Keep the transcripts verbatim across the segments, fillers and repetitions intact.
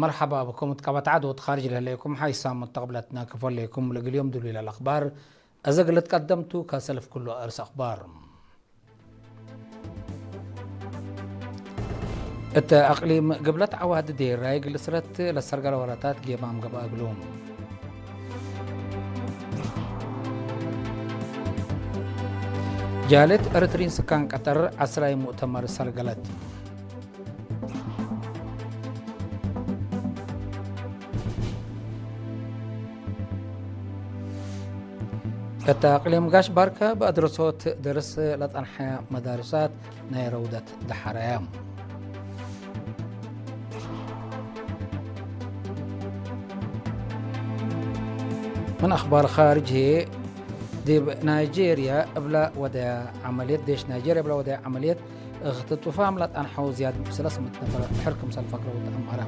መርሐባ ብኩም። እት ቀበት ዐድ ወእት ካርጅ ለህሌኩም ሓይሳም ሙተቅብለትነ ክፎ ሌኩም። ለእግል ዮም ድሉይ ለልአክባር አዘ እግል ልትቀደምቱ ከሰልፍ ኩሉ አርእስ አክባር። እተ አቅሊም ግብለት ዐዋዲ ዴራይ እግል ስረት ለሰርገለ ወራታት ጌማም ገብአ እግሉ። ጃልየት ኤረትርዪን ስካን ቀጠር ዐስራይ ሙእተመር ሰርገለት። እተ አቅሊም ጋሽ ባርከ በአድረሶት ደርስ ለጸንሐ መዳርሳት ናይ ረውደት ደሐረየ። ምን አክባር ካርጅ ህዬ፣ ዲብ ናይጄርያ እብለ ወደየ ዐመልየት፣ ዴሽ ናይጄርያ እብለ ወደየ ዐመልየት እክትጡፋም ለጠንሐው ዝያድ ሰለስ ምእት ነፈር ድሕር ክምሰል ፈግረው ተአመረ።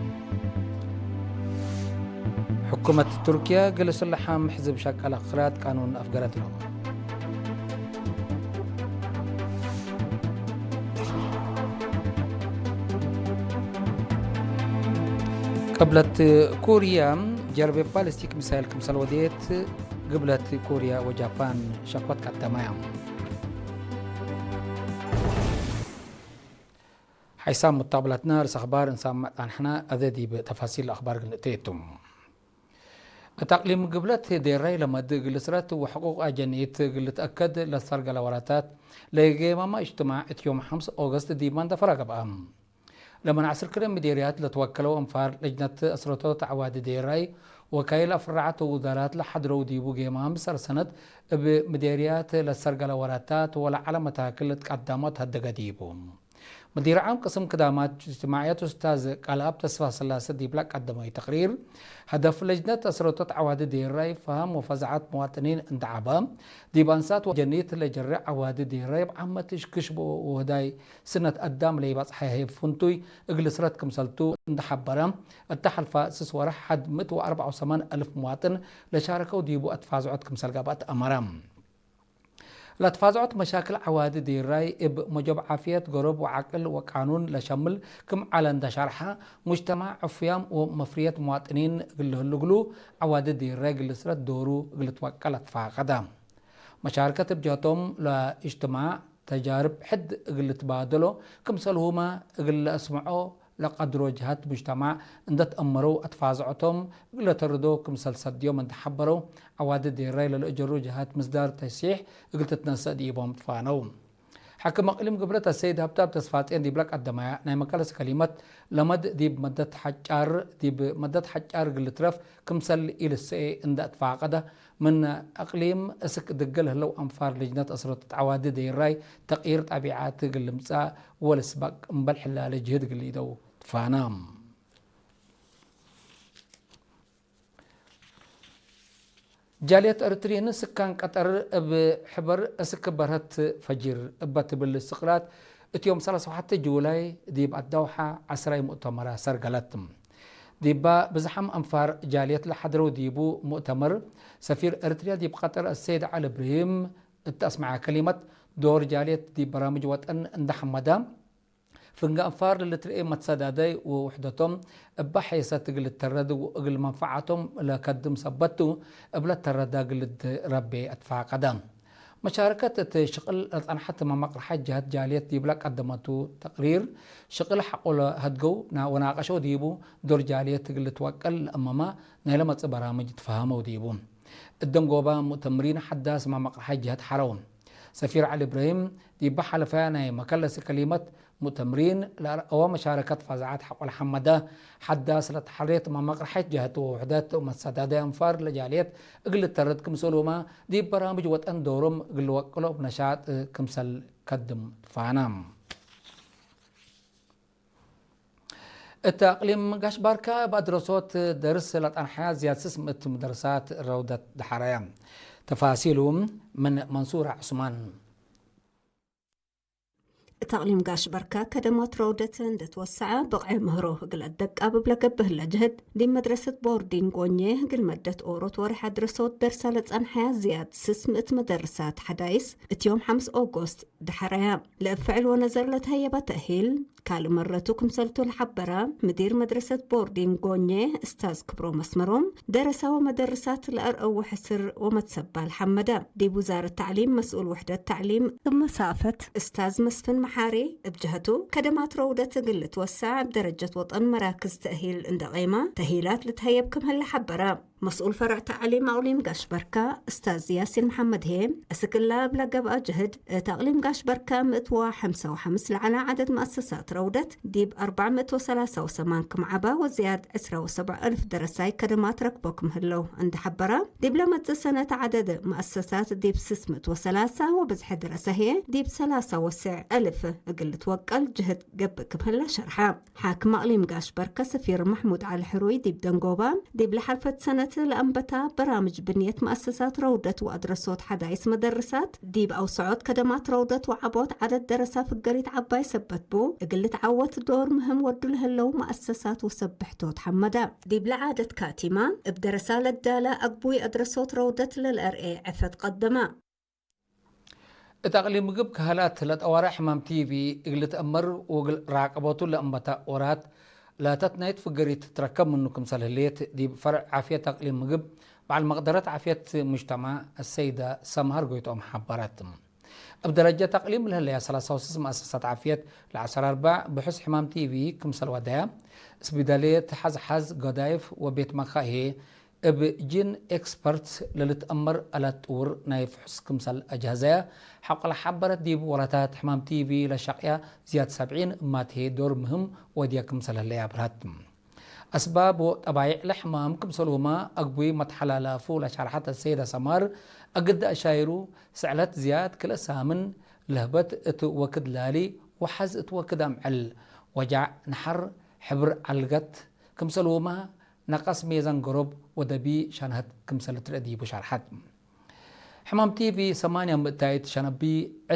ሕኩመት ቱርክየ እግል ስልሓም ሕዝብ ሸቀለ ክራድ ቃኑን አፍገረት ለው። ቅብለት ኮርያ ጀርቤ ባሊስቲክ ሚሳይል ክምሰል ወዴት፣ ግብለት ኮርያ ወጃፓን ሸክወት ቀደመ። ሓይሳም ሙተቅብለትነ ርእስ አኽባር እንሳም መጣንሕነ፣ አዜ ዲብ ተፋሲል አኽባር እግል ንእቴ ቱ። እት አቅሊም ግብለት ዴራይ ለመድ እግል ስረት ወሕቁቅ አጀኒት እግል ልትአከድ ለሰርገለ ወራታት ለጌማመ እጅትማዕ እት ዮም ሐምስ ኦገስት ዲብ መንደፈራ ገብአ። ለምን ዐስር ክለ ምዴርያት ለትወከለው አንፋር ለጅነት አስረቶት ዐዋዲ ዴራይ ወካይል አፍራዐት ወውዛራት ለሐድረው ዲቡ ጌማ ምሰር ሰነት እብ ምዴርያት ለሰርገለ ወራታት ወለዐለ መታክል ልትቀደሞት ሀደገ ዲቡ። ምዲር ዓም ቅስም ክዳማት እጅትማዕየት ኡስታዝ ቃልኣብ ተስፋስላሰ ዲብ ለቀደመዩ ተቅሪር፣ ሀደፍ ለጅነት አስረቶት ዐዋዲ ዴራይ ፈሀም ወፈዛዐት መዋጥኒን እንደ ዐበ፣ ዲብ አንሳት ወአጀኒት ለጀሬ ዐዋዲ ዴራይ እብ ዓመት እሽክሽቦ ወህዳይ ስነት አዳም ለኢበጽሐ ህይብ ፍንቱይ እግል ስረት ክምሰልቱ እንደ ሐበረ፣ እተ ሐልፈ ስስ ወርሕ ሐድ ምእት ወአርበዕ ወሰማን አልፍ መዋጥን ለሻረከው ዲቡ አትፋዝዖት ክምሰል ገብአት አመረ። ለትፋዝዖት መሻክል ዐዋዲ ዴራይ እብ መጆብ ዓፍየት፣ ገሮብ ወዐቅል ወቃኑን ለሸምል ክም ዐለ እንደ ሸርሐ፣ ሙጅተማዕ ዕፉያም ወመፍርየት መዋጥኒን እግል ለህሉ እግሉ፣ ዐዋዲ ዴራይ እግል ስረት ዶሩ እግል ልትወቀል አትፋቀደ። መሻርከት እብ ጀህቶም ለእጅትማዕ ተጃርብ ሕድ እግል ልትባደሎ፣ ክምሰልሁመ እግል ለአስምዖ ለቀድሮ ጀሃት ሙጅተማዕ እንደ ተአመረው አትፋዝዖቶም እግል ለተርዶ ክምሰል ሰድዮም እንደ ሐበረው፣ ዐዋዲ ዴራይ ለልአጀሩ ጀሃት ምስዳር ተሲሕ እግል ትትነሰእ ዲቦም ትፋነው። ሓክም አቅሊም ግብለት አሰይድ ሀብታብ ተስፋጼን ዲብ ለቀደመያ ናይ መቀለስ ከሊመት፣ ለመድ ዲብ መደት ሐጫር፣ ዲብ መደት ሐጫር እግል ልትረፍ ክምሰል ኢልሰኤ እንደ አትፋቀደ፣ ምን አቅሊም እስክ ድገ ለህለው አንፋር ልጅነት አስረቶት ዐዋዲ ዴራይ ተቅይር ጠቢዓት እግል ልምጸእ ወልስበቅ እምበል ሕላለ ጅህድ እግል ኢደው ትፋነ። ጃልየት ኤረትርዪን ስካን ቀጠር እብ ሕበር እስክ በርሀት ፈጅር እበ ትብል ስቅላት እት ዮም ሰለስ ወሐተ ጁላይ ዲብ አዳውሐ ዐስራይ ሙእተመራ ሰርገለት። ዲባ ብዝሓም አንፋር ጃልየት ለሐድረው ዲቡ ሙእተመር፣ ሰፊር ኤረትርያ ዲብ ቀጠር አሰይድ ዐሊ እብራሂም እት አስመዐ ከሊመት፣ ዶር ጃልየት ዲብ በራምጅ ወጠን እንደ ሐመደ፣ ፍንጌ አንፋር ለልትርኤ መትሰዳዳይ ወውሕደቶም እበ ሔሰት እግል ልተረድ ወእግል መንፈዓቶም ለከድም ሰበት ቱ፣ እብ ለተረዳ እግል ልትረቤ አትፋቀደ። መሻረከት እት ሽቅል ለጸንሐት መመቅርሐት ጀሀት ጃልየት ዲብለ ቀደመቱ ተቅሪር፣ ሽቅል ሐቆ ለሀድገው ና-፣ ወናቀሸው ዲቡ ዶር ጃልየት እግል ልትወቀል ለአመመ ናይለ መጽእ በራምጅ ትፈሀመው ዲቡ። እደንጎበ ሙእተምሪን ሐዳስ መመቅርሐት ጀሀት ሐረው። ሰፊር ዐሊ እብራሂም ዲበ ሐለፈያ ናይ መከለስ ከሊመት፣ ሙእተምሪን ለአርአወ መሻረከት ፋዛዐት ሐቆ ለሐመደ፣ ሐዳስ ለተሐሬት መመቅርሐት ጀሀት ወውሕደት ወመትሰዳዳይ አንፋር ለጃልየት እግል ልተረድ ክምሰልሁመ፣ ዲብ በራምጅ ወጠን ዶሮም እግል ልወቅሎ እብ ነሻጥ ክምሰል ከድም ትፋነ። እት አቅሊም ጋሽ ባርካ እብ አድረሶት ደርስ ለጠንሐያ ዝያድ ስስ ምእት ሙደርሳት ረውደት ደሐረየ። ተፋሲሉ ምን መንሱር ዑስማን። እት አቅሊም ጋሽ በርከ ከደማት ረውደት እንዴ ትወሰዐ ብቅዕ ምህሮ እግል አደቃብብ ለገብእ ህለ ጅህድ፣ ዲብ መድረሰት ቦርዲንግ ጎኜ እግል መደት ኦሮት ወሬሕ አድረሶት ደርሰ ለጸንሐያ ዝያድ ስስ ምእት መደርሳት ሐዳይስ እት ዮም ሐምስ ኦጎስት ደሐረያ። ለእብ ፍዕል ወነዘር ለተሀየበ ተእሂል፣ ካልእ መረቱ ክምሰልቱ ለሐበረ ምዲር መድረሰት ቦርዲንግ ጎኜ እስታዝ ክብሮም አስመሮም፣ ደረሰ ወመደርሳት ለአርአው ሕስር ወመትሰባል ሐመደ። ዲብ ውዛረት ተዕሊም መስኡል ውሕደት ተዕሊም እብ መሳፈት እስታዝ መስፍን መሓሪ እብ ጀህቱ፣ ከደማት ረውደት እግል ልትወሰዕ እብ ደረጀት ወጠን መራክዝ ተእሂል እንዴ ቄመ፣ ተእሂላት ልትሀየብ ክም ህለ ሐበረ። መስኡል ፈርዕ ተዕሊም አቅሊም ጋሽ በርከ እስታዝ ያሲን መሐመድ ህዬ፣ እስክ እለ እብለ ገብአ ጅህድ፣ እት አቅሊም ጋሽ በርከ ምእት ወሐምሳ ወሐምስ ለዐለ ዐደድ መአሰሳት ረውደት ዲብ አርበዕ ምእት ወሰላሳ ወሰማን ክም ዐበ ወዝያድ ዕስራ ወሰብዕ አልፍ ደረሳይ ከደማት ረክቦ ክም ህለው እንዴ ሐበረ፣ ዲብለ መጽእ ሰነት ዐደድ መአሰሳት ዲብ ስስ ምእት ወሰላሳ ወብዝሐ ደረሰ ህዬ ዲብ ሰላሳ ወስዕ አልፍ እግል ልትወቀል ጅህድ ገብእ ክም ህለ ሸርሐ። ሓክም አቅሊም ጋሽ በርከ ሰፊር መሕሙድ ዐሊ ሕሩይ ዲብ ደንጎባ፣ ዲብ ለሐልፈት ሰነት ለአንበታ በራምጅ ብንየት መአሰሳት ረውደት ወአድረሶት ሐዳይስ መደርሳት፣ ዲብ አውሰዖት ከደማት ረውደት ወዐቦት ዐደድ ደረሰ ፍገሪት ዐባይ ሰበት ቡ፣ እግል ልትዓወት ዶር ምህም ወዱ ለህለው መአሰሳት ወሰብሕቶት ሐመደ። ዲብለ ዐደት ካቲማ፣ እብ ደረሰ ለዳለ አግቡይ አድረሶት ረውደት ለልአርኤ ዕፈት ቀደመ። እት አቅሊም ምግብ ከህላት ለጠዋርእ ሕማም ቲቪ እግል ልትአመር ወእግል ራቀቦቱ ለአንበተ ወራት ለተትናይት ፍገሪት ትትረከብ ምኑ ክምሰል ህሌት፣ ዲብ ፈርዕ ዓፍየት አቅሊም ምግብ በዐል መቅደረት ዓፍየት ሙጅተማዕ አሰይደ ሰምሀር ጎይትኦም ሐበረት። እብ ደረጀት አቅሊም ለህለያ ሰላሳ ወስስ መአሰሳት ዓፍየት ለዐሰር አርበዕ ብሑስ ሕማም ቲቪ ክምሰል ወደያ፣ እስቢዳልየት ሐዝሐዝ፣ ገዳይፍ ወቤት መካይ ህዬ እብ ጂን ኤክስፐርት ለልትአመር አላት ጥውር ናይ ፍሑስ ክምሰል አጅሀዘያ ሐቆለ ሐበረት፣ ዲብ ወረታት ሕማም ቲቪ ለሸቅያ ዝያድ ሰብዒን እማት ህዬ ዶር ምህም ወድየ ክምሰል ህለየ አብርሀት። አስባብ ወጠባይዕ ለሕማም ክምሰልሁመ አግቡይ መትሐላላፉ ለሸርሐት አሰይደ ሰማር፣ አግድ አሻይሩ ስዕለት ዝያድ ክልኤ ሳምን ለህበት እት ወክድ ላሊ ወሐዝ እት ወክድ አምዕል፣ ወጃዕ ነሐር፣ ሕብር ዐልገት ክምሰልሁመ ነቀስ ሜዛን ገሮብ ወደቢ ሸንሀት ክምሰል ትርኤ ዲቡ ሸርሐት። ሕማም ቲቪ ሰማንያ ምእታይት ሸነቢ፣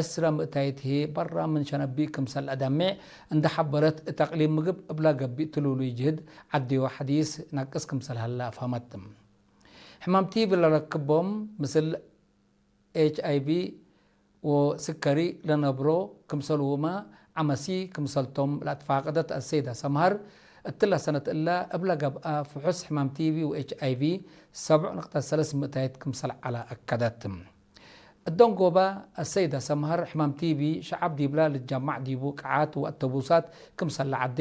ዕስረ ምእታይት ህዬ በራ ምን ሸነቢ ክምሰል ለአደሜዕ እንዴ ሐበረት፣ እት አቅሊም ምግብ እብላ ገቢእ ትሉሉይ ጅህድ ዐድዮ ሐዲስ ነቅስ ክምሰል ሀለ አፍሀመት። ሕማም ቲቪ ለረክቦም ምስል ኤች አይ ቪ ወስከሪ ለነብሮ ክምሰልሁመ ዐመሲ ክምሰልቶም ለአትፋቀደት አሰይደ ሰምሀር፣ እትለ ሰነት እለ እብለ ገብአ ፍሑስ ሕማም ቲቪ ወኤች አይ ቪ ሰብዕ ንቅጠት ሰለስ ምእታይት ክምሰል ዐለ አከደት። እት ደንጎባ አሰይደ ሰምሀር፣ ሕማም ቲቪ ሸዐብ ዲብላ ልትጀማዕ ዲቡ ቅዓት ወአተቡሳት ክምሰል ለዐዴ፣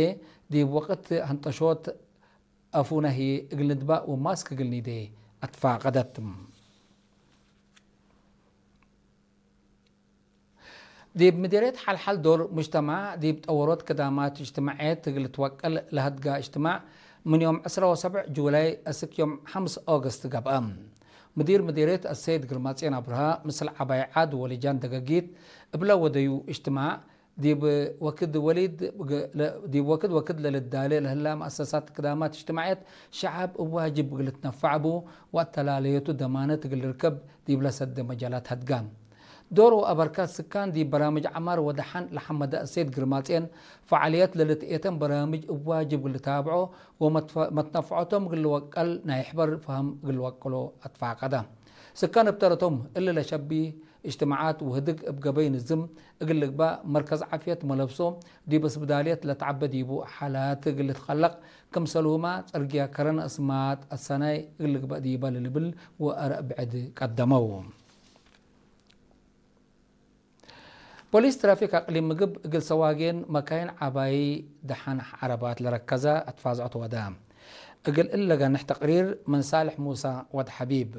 ዲብ ወቅት ሀንጠሾት አፉነ ህዬ እግል ንድባእ ወማስክ እግል ኒዴ አትፋቀደት። ዲብ ምዴርየት ሐልሐል ዶር ሙጅተማዕ ዲብ ጠወሮት ክዳማት እጅትማዕየት እግል ልትወቀል ለሀድጋ እጅትማዕ፣ ምን ዮም ዕስራ ወሰብዕ ጁላይ እስክ ዮም ሐምስ ኦገስት ገብአ። ምዲር ምዴርየት አሰይድ ግርማጼን አብርሃ፣ ምስል ዐባይ ዓድ ወልጃን ደገጊት እብለ ወደዩ እጅትማዕ፣ ዲብ ወክድ ወሊድ፣ ዲብ ወክድ ወክድ ለልዳሌ ለህላ መአሰሳት ክዳማት እጅትማዕየት፣ ሸዐብ እብ ዋጅብ እግል ልትነፈዕ ቡ፣ ወአተላለየቱ ደማነት እግል ልርከብ ዲብለ ሰደ መጃላት ሀድጋ። ዶር ወአበርካት ስካን ዲብ በራምጅ ዐማር ወደሐን ለሐመደ አሰይድ ግርማጼን፣ ፈዓልየት ለልትኤተን በራምጅ እብ ዋጅብ እግል ልታብዖ ወመትፈ-፣ መትነፈዖቶም እግል ልወቀል ናይ ሕበር ፈሀም እግል ልወቅሎ አትፋቀደ። ስካን እብ ተረቶም፣ እሊ ለሸቢ እጅትማዓት ወህድግ እብ ገበይ ንዝም እግል ልግባእ፣ መርከዝ ዓፍየት መለብሶ ዲብ እስብዳልየት ለተዐበ ዲቡ ሓላት እግል ልትከለቅ ክምሰልሁመ፣ ጽርግየ ከረን አስማጥ አሰናይ እግል ልግባእ ዲበ ለልብል ወአርእ ብዕድ ቀደመው። ፖሊስ ትራፊክ አቅሊም ምግብ እግል ሰዋጌን መካይን ዐባዪ ደሐን ዐረባት ለረከዘ አትፋዝዖት ወደ። እግል እለ ገንሕ ተቅሪር ምን ሳልሕ ሙሳ ወድ ሐቢብ።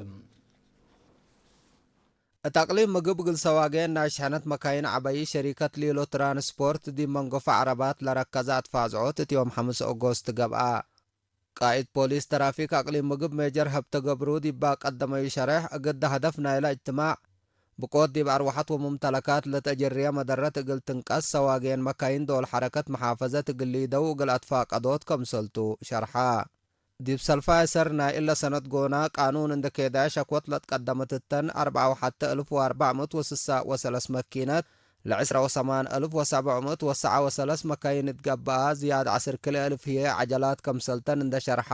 እት አቅሊም ምግብ እግል ሰዋጌን ናይ ሸሕነት መካይን ዐባዪ ሸሪከት ሊሎ ትራንስፖርት ዲብ መንጎፈ ዐረባት ለረከዘ አትፋዝዖት እት ዮም ሐምስ ኦጎስት ገብአ። ቃኢድ ፖሊስ ተራፊክ አቅሊም ምግብ ሜጀር ሀብተ ገብሩ ዲባ ቀደመዩ ሸሬሕ፣ እግደ ሀደፍ ናይለ እጅትማዕ ብቆት ዲብ አርወሐት ወሙምተለካት ለተአጀርየ መደረት እግል ትንቀስ፣ ሰዋጌን መካይን ዶል ሐረከት መሓፈዘት እግል ሊደው እግል አትፋቀዶት ከምሰልቱ ሸርሐ። ዲብ ሰልፋይ ሰር ናይ እለ ሰነት ጎና ቃኑን እንደ ኬዳይ ሸክወት ለትቀደመት እተን፣ አርበዓ ወሐተ እልፍ ወአርበዕ ምእት ወስሳ ወሰለስ መኪነት ለዕስረ ወሰማን እልፍ ወሰብዕ ምእት ወሰዓ ወሰለስ መካይን እት ገብአ፣ ዝያድ ዐስር ክልኤ እልፍ ህዬ ዐጀላት ከምሰልተን እንደ ሸርሐ፣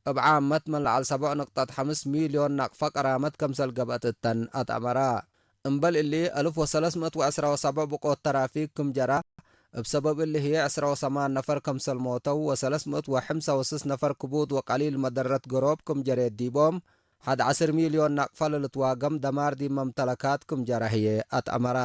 እብ ዓመት ምን ለዐል ሰብዕ ንቅጠት ሐምስ ሚልዮን ናቅፋ ቀራመት ከምሰል ገብአት እተን አትአመራ። እምበል እሊ፣ እልፍ ወሰለስ ምእት ወዕስረ ወሰብዕ ብቆት ተራፊክ ክም ጀራ፣ እብ ሰበብ እሊ ህዬ ዕስረ ወሰማን ነፈር ከምሰል ሞተው ወሰለስ ምእት ወሐምሳ ወስስ ነፈር ክቡድ ወቀሊል መደረት ገሮብ ክም ጀሬት ዲቦም፣ ሐድ ዐስር ሚልዮን ናቅፋ ለልትዋገም ደማር ዲብ መምተለካት ክም ጀረ ህዬ አትአመራ።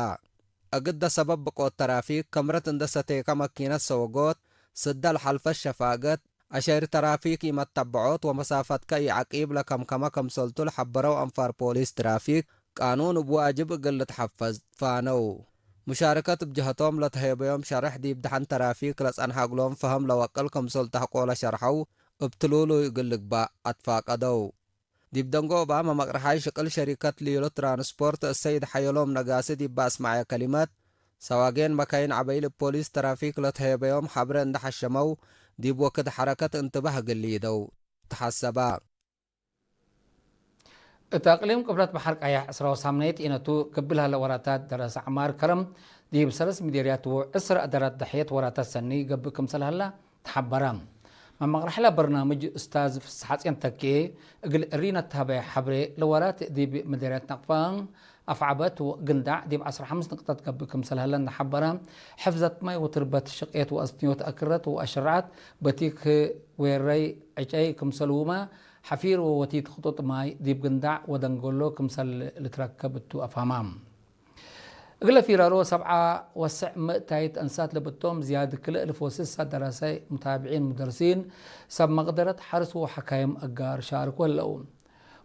እግደ ሰበብ ብቆት ተራፊክ፣ ከምረት እንደ ሰቴከ መኪነት ሰወጎት፣ ስዳ ለሐልፈት ሸፋገት፣ አሸይር ተራፊክ ኢመተበዖት ወመሳፈትከ ኢዐቂብ ለከምከመ ከምሰልቱ ለሐበረው አንፋር ፖሊስ ትራፊክ፣ ቃኑን እብ ዋጅብ እግል ልትሐፈዝ ፋነው። ሙሻርከት እብ ጀሀቶም ለተሄበዮም ሸርሕ ዲብ ደሐን ተራፊክ ለጸንሐ እግሎም ፈሀም ለወቅል ከምሰል ተሐቆ ለሸርሐው፣ እብ ትሉሉይ እግል ልግባእ አትፋቀደው። ዲብ ደንጎባ መመቅርሓይ ሽቅል ሸሪከት ሊሎ ትራንስፖርት እሰይድ ሐየሎም ነጋሲ ዲብ አስመዐየ ከሊመት፣ ሰዋጌን መካይን ዐበይል እብ ፖሊስ ተራፊክ ለተሄበዮም ሐብረ እንደ ሐሸመው፣ ዲብ ወክድ ሐረከት እንትባህ እግል ሊደው ተሐሰባ። እት አቅሊም ቅብለት በሐር ቀያሕ ዕስራ ወሳምናይት ኢነቱ ክብል ሀለ ወራታት ደረሰ ዐማር ከረም ዲብ ሰለስ ሚደርያት ወዕስር አደራት ደሕየት ወራታት ሰኒ ገብእ ክምሰል ሀላ ተሐበረ። መመቅረሐለ በርናምጅ እስታዝ ፍስሐጼን ተኬ እግል እሪነ ተሀበየ ሐብሬ ለወራት ዲብ ሚደርያት ነቅፋ፣ አፍዐበት ወግንዳዕ ዲብ ዐስራ ሐምስ ንቅጠት ገብእ ክምሰል ሀለ እንደ ሐበረ፣ ሕፍዘት ማይ ወትርበት ሽቅየት ወአስንዮት አክረት ወአሽራዓት በቲክ ዌረይ ዕጨይ ክምሰልሁመ ሐፊር ወወቲት ክጡጥ ማይ ዲብ ግንዳዕ ወደንጎሎ ክምሰል ልትረከብ እቱ አፍሀማ። እግለ ፊራሮ ሰብዓ ወሰዕ ምእታይት አንሳት ለብቶም ዝያድ ክልኤ እልፍ ወስሳ ደራሳይ ሙታብዒን ሙደርሲን ሰብ መቅደረት ሐርስ ወሐካይም አጋር ሻርኮ ህለው።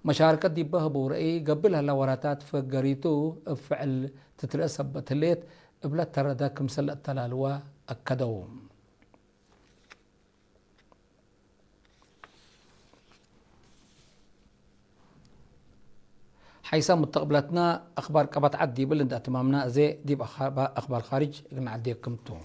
መሻርከት ዲበ ህበው ረአይ ገብእ ለህላ ወራታት ፈገሪቱ እብ ፍዕል ትትረአ ሰበት ህሌት እብለ ተረደ ክምሰል ለአተላልወ አከደው። ሐይሰ ሙተቅብለትነ አክባር ቀበት ዐድ ዲብል እንደ አትማምነ፣ አዜ ዲብ አክባ-፣ አክባር ካርጅ እግል ነዐዴኩም ቱ።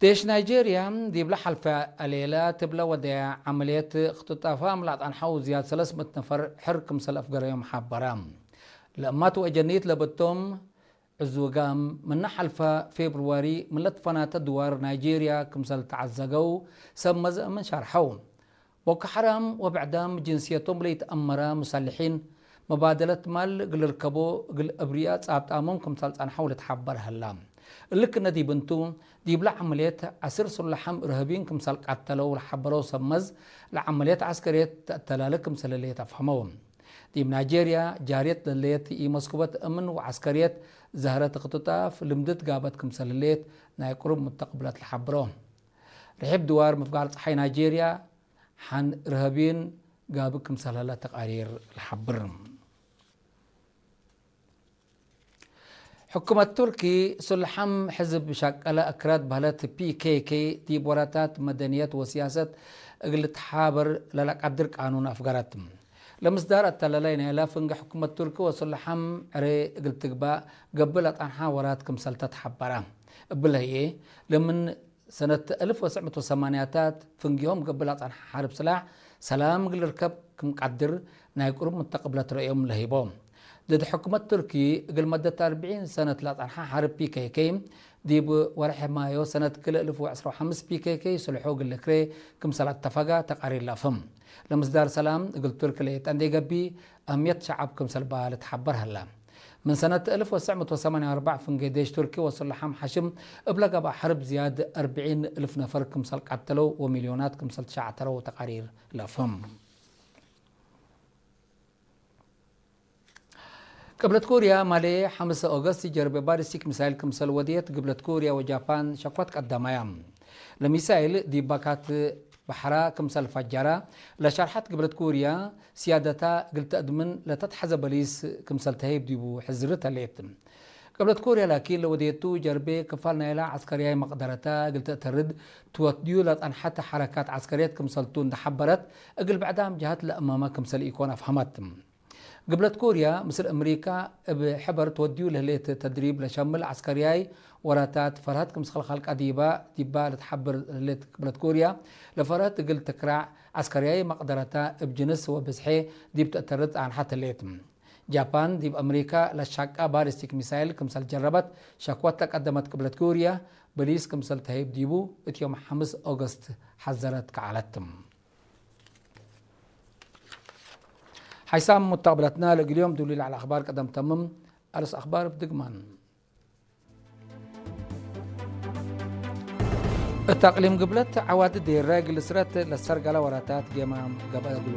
ዴሽ ናይጄርያ ዲብለ ሐልፈ አሌለ ትብለ ወደየ ዐመልየት እክትጣፋም ለአጣንሐው ዝያድ ሰለስ ምእት ነፈር ሕር ክምሰል አፍገረዮም ሐበረ። ለእማት ወአጀኒት ለበቶም ዕዙጋም ምነ ሐልፈ ፌብርዋሪ ምን ለትፈናተ ድዋር ናይጄርያ ክምሰል ተዐዘገው ሰብ መዘእ ምን ሸርሐው። ቦኮ ሐራም ወብዕዳም ጅንስየቶም ለኢተአመረ ሙሰልሒን፣ መባደለት ማል እግል ልርከቦ እግል አብርያ ጻብጣሞም ክምሰል ጸንሐው ልትሐበር ሀላ። እሊ ክነ ዲብ እንቱ፣ ዲብለ ዐመልየት ዐስር ስሉሐም እርሀብይን ክምሰል ቀተለው ለሐበረው ሰብ መዝ፣ ለዐመልየት ዐስከርየት ተአተላለ ክምሰል ህሌት አፍሀመው። ዲብ ናይጄርያ ጃርየት ለህሌት ኢመስኩበት እምን ወዐስከርየት ዘህረት እክትጣፍ ልምድት ጋበት ክምሰል ህሌት ናይ ቅሩብ ሙተቅብለት ለሐብሮ። ርሒብ ድዋር ምፍጋር ጸሓይ ናይጄርያ ሐን እርሀብይን ጋብእ ክምሰል ሀለ ተቃሪር ለሐብር። ሕኩመት ቱርኪ፣ ስሉሐም ሕዝብ ሸቀለ አክራድ በህለት ፒ ኬ ኬ ዲብ ወራታት መደንየት ወስያሰት እግል ልትሓበር ለለቀድር ቃኑን አፍገረት። ለምስዳር አተላላይ ናይላ ፍንጌ ሕኩመት ቱርኪ ወስሉሐም ዕሬ እግል ትግባእ ገብእ ለጠንሐ ወራት ክምሰልተ ተሐበረ። እብለ ህዬ፣ ለምን ሰነት አልፍ ወትሰዕ ምእት ወሰማንያታት ፍንጌሆም ገብእ ለጸንሐ ሐርብ ስላሕ ሰላም እግል ልርከብ ክም ቀድር ናይ ቅሩብ ሙተቅብለት ረአዮም ለህይቦ። ድድ ሕኩመት ቱርኪ እግል መደት አርብዒን ሰነት ለጸንሐ ሐርብ ፒ ኬ ኬ ዲብ ወርሕ ማዮ ሰነት ክልኤ አልፍ ወዕስራ ወሐምስ ፒ ኬ ኬ ስልሑ እግል ልክሬ ክምሰል አተፈጋ ተቃሪር ለአፍህም። ለምስዳር ሰላም እግል ቱርኪ ለኢጠንዴ ገብእ አህምየት ሸዐብ ክምሰል በ ልትሐበር ሀላ። ምን ሰነት አልፍ ወትሰዕ ምእት ወሰማንያ ወአርበዕ ፍንጌ ዴሽ ቱርኪ ወስሉሐም ሐሽም እብ ለገብአ ሐርብ ዝያድ አርብዒን እልፍ ነፈር ክምሰል ቀተለው ወሚልዮናት ክምሰል ትሸዕተረው ተቃሪር ለአፍህም። ቅብለት ኮርያ ማሌ ሐምሰ ኦገስት ጀርቤ ባሊስቲክ ሚሳይል ክምሰል ወድየት፣ ግብለት ኮርያ ወጃፓን ሸክወት ቀደማያ። ለሚሳይል ዲብ ባካት በሐራ ክምሰል ፈጀራ ለሸርሐት ግብለት ኮርያ፣ ስያደታ እግል ተአድምን ለተትሐዘ በሊስ ክምሰል ተህይብ ዲቡ ሕዝርት ህሌት። ቅብለት ኮርያ ላኪን ለወዴቱ ጀርቤ ክፋል ናይላ ዐስከርያይ መቅደረታ እግል ተአተርድ ትወድዩ ለጸንሐት ሐረካት ዐስከርየት ክምሰልቱ እንደ ሐበረት፣ እግል ብዕዳም ጀሀት ለአማመ ክምሰል ኢኮን አፍሀመት። ግብለት ኮርያ፣ ምስል እምሪካ እብ ሕበር ትወድዩ ለህሌት ተድሪብ ለሸምል ዐስከርያይ ወራታት፣ ፈርሀት ክምሰል ኸልቃ ዲባ ዲባ ለትሓብር ህሌት ግብለት ኮርያ፣ ለፈርሀት እግል ትክራዕ ዐስከርያይ መቅደረታ እብ ጅንስ ወብዝሔ ዲብ ተአተርት ጸንሐት ህሌት። ጃፓን፣ ዲብ አምሪካ ለሻቃ ባሊስቲክ ሚሳይል ክምሰል ጀረበት ሸክወት ለቀደመት ግብለት ኮርያ፣ በሊስ ክምሰል ተህይብ ዲቡ እት ዮም ሐምስ ኦገስት ሐዘረት ከዐለት። ሓይሳም ሙተቅብለትና፣ ለእግል ዮም ዱሊ ለዐለ አኽባር ቀደም ተምም። አርስ አኽባር እብ ድግማን። እት አቅሊም ግብለት ዐዋዲ ዴረ እግል እስረት ለሰርገለ ወራታት ጌማም ገብአ እግሉ።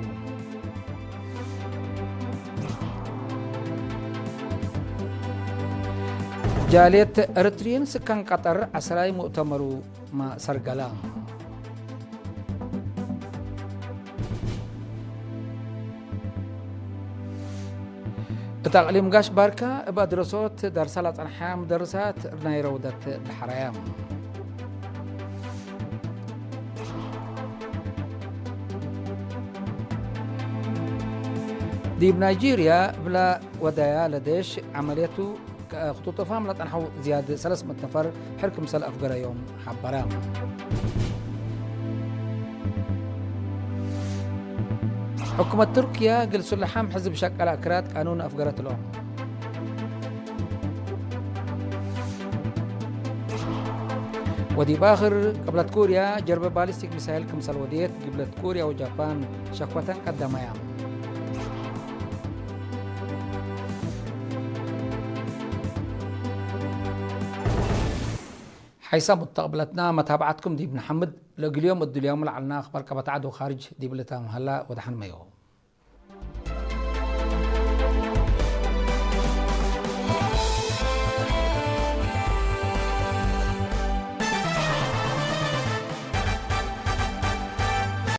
ጃልየት ኤረትርዪን ስካን ቀጠር ዐስራይ ሙእተመሩ ማ ሰርገላ። እት አቅሊም ጋሽ ባርካ እብ አድረሶት ደርሰ ለጸንሐ ሙደርሳት ናይ ረውደት ለሐረየ። ዲብ ናይጄርያ እብለ ወደያ ለዴሽ ዐመልየቱ ከ-፣ ክጡጥ ፋም ለጠንሐው ዝያድ ሰለስ ምእት ነፈር ሕር ክምሰል አፍገረዮም ሐበረ። ሕኩመት ቱርክየ እግል ሱለሓም ሕዝብ ሸቀለ አክራድ ቃኑን አፍገረት እሎም። ወዲብ አክር፣ ቅብለት ኮርያ ጀርበ ባሊስቲክ ሚሳይል ክምሰል ወድየት፣ ግብለት ኮርያ ወጃፓን ሸክወተን ቀደመያ። ሓይሳም ሙተቅብለትና፣ መታብዓትኩም ዲብ ነሐምድ። ለእግል ዮም እድልዮም ለዐልና አኽባር ቀበት ዐድ ወካርጅ ዲብ ልታም ሀላ ወደሐን መዮ።